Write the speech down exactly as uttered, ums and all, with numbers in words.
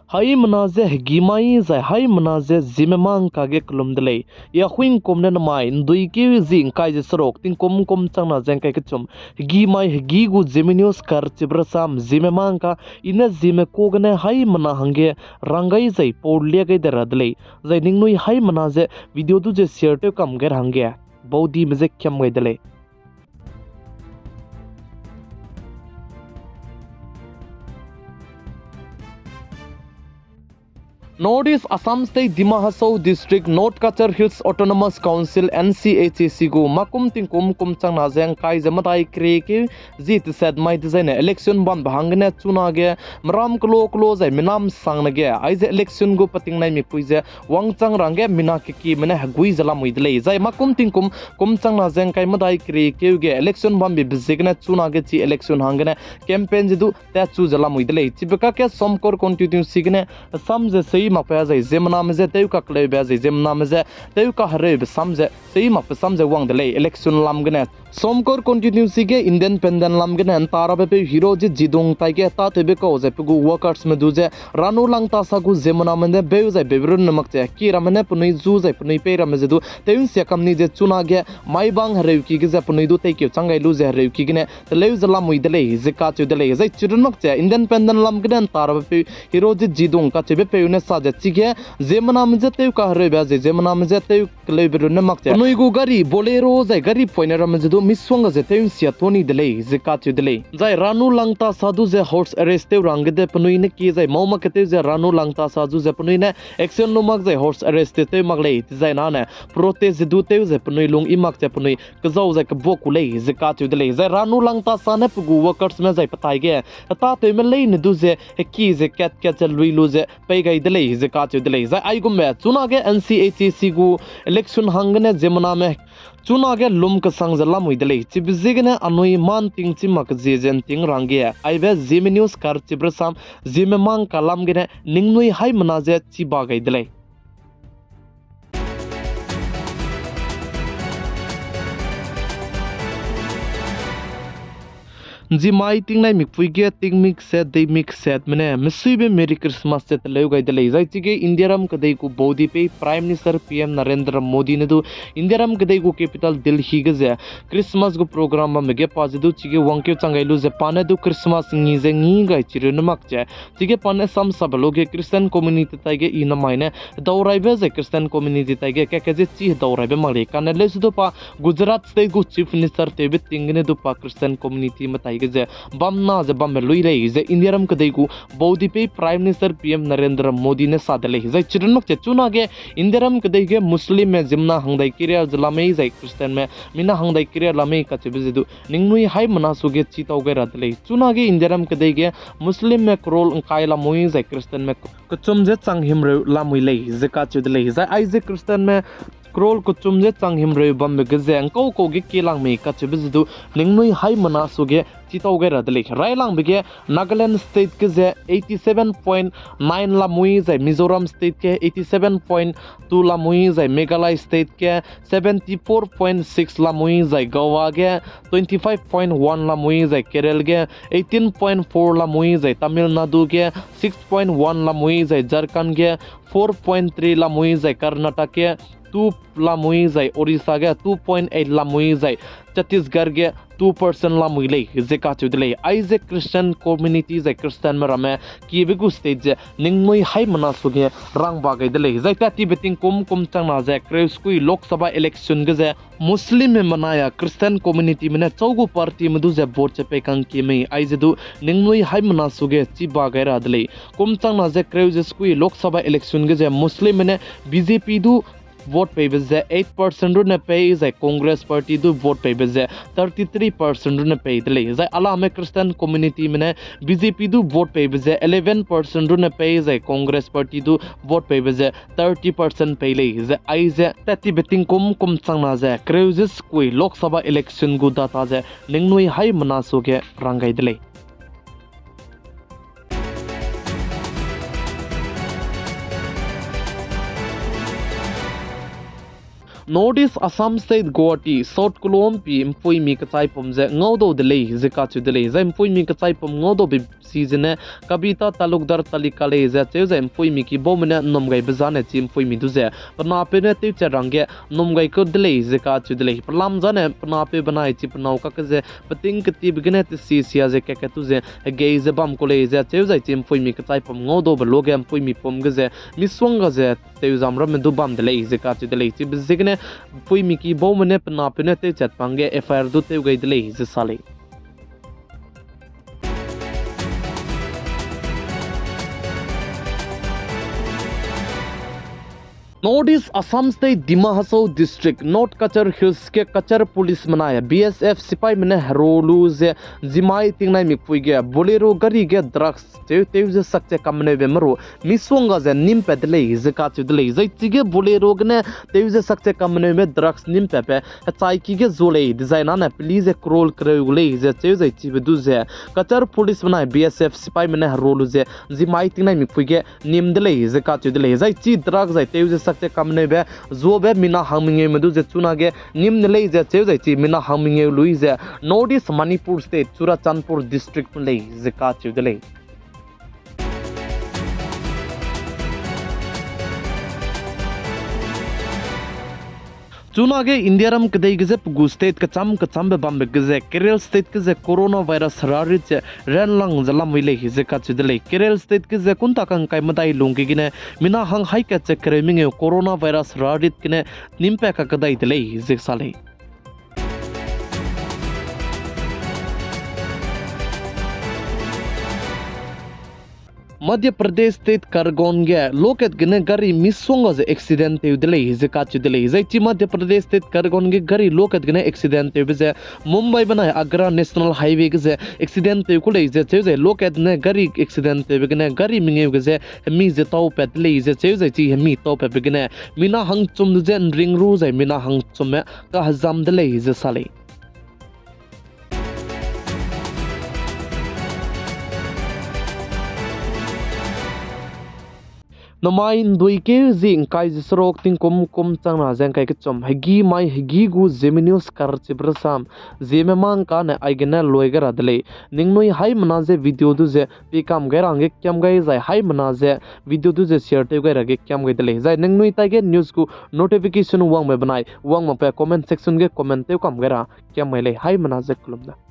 Haimena ze hegî mai zai haimena ze ziemme mâ ngka ge kelum de lei. I Ahuingkum ne namai ’nduikeu zi ’ngkai ze seruk tingkum kum changna ze ’ngkai kechum, hegî mai hegî gu Zeme News karchibe rasam ziemme mâ ngka, I ne ziemme ka gene haimena hangge rang gai zai pau lia gai de ra de lei. Zai ningnui haimena ze video du ze share tew kam gai ra hangge baudime ze kiam gai de lei. North East Assam State Dima Hasao District North Cachar Hills Autonomous Council, N C H A C gu makum tingkum kum changna ze ’ngkai ze medai keriekeu zi teset mai dezaine election bambe hanggene chunage meram kelo kelo zai minam sangne ge aize election gu peting nai mipui ze wangchang ra hangge mina kekieme ne hegui ze lamui de lei. Zai makum tingkum kum changna ze ’ngkai medai keriekeu ge election bambe be ziegene chunage chi election hanggene campaign ze du tatchu ze lamui de lei. Chibe kakge Somkor constituency gene sam ze sei makbe zai ziemmename je tew kakleube zai ziemmename je tew kahereube sam ze sei makbe sam ze wang de lei election lam gene. Somkor constituency ge independent lam gene ’ntarabe peu Hiroji Jidung taige tâtewbe kau zai pe gu workersme du ze Ranu Langtasa gu ziemmename ne beu zai beu runne mak ze ki ramme ne penui zu zai penui pei ramme ze du tew ’nsia kam ni ze chunage Maibang hereuki ge ze penui du teikeu chang gai lu ze hereuki gene teleu ze lamui de lei ze kacheu de lei. Zai chirun mak ze independent lam gene ’ntarabe peu Hiroji Jidung kacheube peu ne sa ze chige ziemmename je tew kahereube zai ziemmename je tew keleube runne mak ze penui gu gari Bolero zai gari poine ramme ze du misongga ze tew ’nsia to ni de lei ze kacheu de lei. Zai Ranu Langtasa du ze house arrest tew ra hangge de penui ne kie zai mau mak ketew ze Ranu Langtasa du ze penui ne action lu mak zai house arrest tew tew mak lei, dezai nane protest ze du tew ze penui lung i mak ze penui kezau zai kebuak ku lei ze kacheu de lei. Zai Ranu Langtasa ne pe gu workersme zai petai ge hetâtewme leine du ze heki ze kat kat ze lui lu ze pei gai de lei ze kacheu de lei. Zai aigumbe chunage N C H A C gu election hanggene ziemmename chunage lum kesang ze lamui de lei. Chibe ziegene anui manting chi mak zie ze ’nting ra hangge aibe Zeme News karchibe rasam ziemme mâ ngka lam gene ningnui haimena ze chiba gai de lei. ’Nzimai tingnai mikpui ge tingmik set deimik setme ne mesuibe Merry Christmas ze teleu gai de lei. Zai chige Indiaram kedei gu baudipei Prime Minister P M Narendra Modi ne du Indiaram kedei gu capital Delhi ge ze Christmas gu program bambe ge pa ze du chige wangkeu chang gai lu ze pa ne du Christmas ngi ze ngi gai chireu ne mak ze chige pa ne samsabe luge Christian community taige i namai ne hedauraibe zai Christian community taige keke ze chi hedauraibe mak lei. Kane leuse du pa Gujarat State gu Chief Minister tewbe ting gene du pa Christian communityme taige ze bamna ze bambe lui lei ze Indiaram kedei gu baudipei Prime Minister P M Narendra Modi ne sa de lei. Zai chirun mak ze chunage Indiaram kedei ge Muslimme ziemmena hangdai keria ze la mei zai Christianme mina hangdai keria la mei kacheube ze du ningnui haimena suge chitau gai ra de lei. Chunage Indiaram kedei ge Muslimme crore ’ngkai lamui zai Christianme kechum ze chang himreu lamui lei ze kacheu de lei. Zai aize Christianme crore kechum ze chang himreu bambe ge ze ’ngkau kau ge kie lang mei kacheube ze du ningnui haimena suge chitau gai ra de lei. Railangbe ge Nagaland State ge ze eighty seven point nine lamui zai Mizoram State ge eighty seven point two lamui zai Meghalaya State ge seventy four point six lamui zai Goa ge twenty five point one lamui zai Kerala ge eighteen point four lamui zai Tamil Nadu ge six point one lamui zai Jharkhand ge four point three lamui zai Karnataka ge two lamui zai Orissa ge two point eight lamui zai Chhattisgarh ge two percent lamui lei ze kacheu de lei. Aize Christian community zai Christianme ramme kiebe gu state ze ningnui haimena suge rangba gai de lei. Zai tat tibe tingkum kum changna ze kereu sekui Lok Sabha election ge ze Muslimme menai a Christian communityme ne chau gu partyme du ze vote ze pei kang kie mei aize du ningnui haimena suge chiba gai ra de lei. Kum changna ze kereu ze sekui Lok Sabha election ge ze Muslimme ne B J P du vote peibe ze eight percent runne pei zai Congress party du vote peibe ze thirty three percent runne pei de lei. Zai alame Christian communityme ne B J P du vote peibe ze eleven percent runne pei zai Congress party du vote peibe ze thirty percent pei lei ze aize tat tibe tingkum kum changna ze kereu ze sekui Lok Sabha election gu data ze ningnui haimena suge rang gai de lei. North East Assam State Guwahati, South Kulompi, ’mpuimi kechaipum ze ngaudau de lei ze kacheu de lei. Zai ’mpuimi kechaipum ngaudaube si zene Kabita Talukdar Talika lei ze cheu zai ’mpuimi ki baume ne ’nnum gaibe zane chi ’mpuimi du ze pe napeu ne tewchat rangge ’nnum gai kau de lei ze kacheu de lei. Pelam zane pe napeu benai chi pe nâu kakge ze peting ketibe gene tesi sia ze kakat tu ze hegei ze bam kau lei ze cheu zai chi ’mpuimi kechaipum ngaudaube luage ’mpuimi pum ge ze misongga ze tew zam ramme du bam de lei ze kacheu de lei. Chibe ziegene ’mpuimi ki baume ne pe napeu ne tewchat pa hangge F I R du tew gai de lei ze sa lei. North East Assam State Dima Hasao District, North Cachar Hills ge Cachar Police menai B S F sipaime ne hero lu ze Zimai tingnai mikpui ge Bolero gari ge drugs cheu tew ze sakche kameneube meru misongga ze nîm pat de lei ze kacheu de lei. Zai chige Bolero gene tew ze sakche kameneume drugs nîm patbe hechai ki ge zua lei, dezaine peli ze crore kereu gu lei ze cheu zai chibe du ze Cachar Police menai B S F sipaime ne hero lu ze Zimai tingnai mikpui ge nîm de lei ze kacheu de lei. Zai chi drug zai tew ze sakche kameneube zuabe mina hang mengeume du ze chunage nîm ne lei ze cheu zai chi mina hang mengeu lui ze North East Manipur State, Churachandpur District me lei ze kacheu de lei. Chunage Indiaram kedei ge ze pe gu state kecham kechambe bambe ge ze Kerala State ge ze coronavirus herarit ze ranlang ze lamui lei ze kacheu de lei. Kerala State ge ze kunta kangkai medai lungge gene mina hang haî kat ze kereu mengeu coronavirus herarit gene nîm pat kakedai de lei ze sa lei. Madhya Pradesh State Khargone ge lokat gene gari misongga ze accident tew de lei ze kacheu de lei. Zai chi Madhya Pradesh State Khargone ge gari lokat gene accident tewbe ze Mumbai benai Agra National Highway ge ze accident tew ku lei ze cheu zai lokat ne gari accident tewbe gene gari mengeu ge ze hemi ze tau pat de lei ze cheu zai chi hemi tau patbe gene mina hangchum du ze ’nring ru zai mina hangchumme kahezam de lei ze sa lei. Namai ’nduikeu zi ’ngkai ze seruk tingkum kum changna ze ’ngkai kechum hegî mai hegî gu Zeme News karchibe rasam Zeme mangkane aigene lui gai ra de lei. Ningnui haimena ze video du ze pi kam gai ra hangge kiam gai zai haimena ze video du ze share tew gai ra ge kiam gai de lei. Zai ningnui taige news gu notification wangbe benai wang makbe comment section ge comment tew kam gai ra kiam gai lei. Haimena ze kelum da.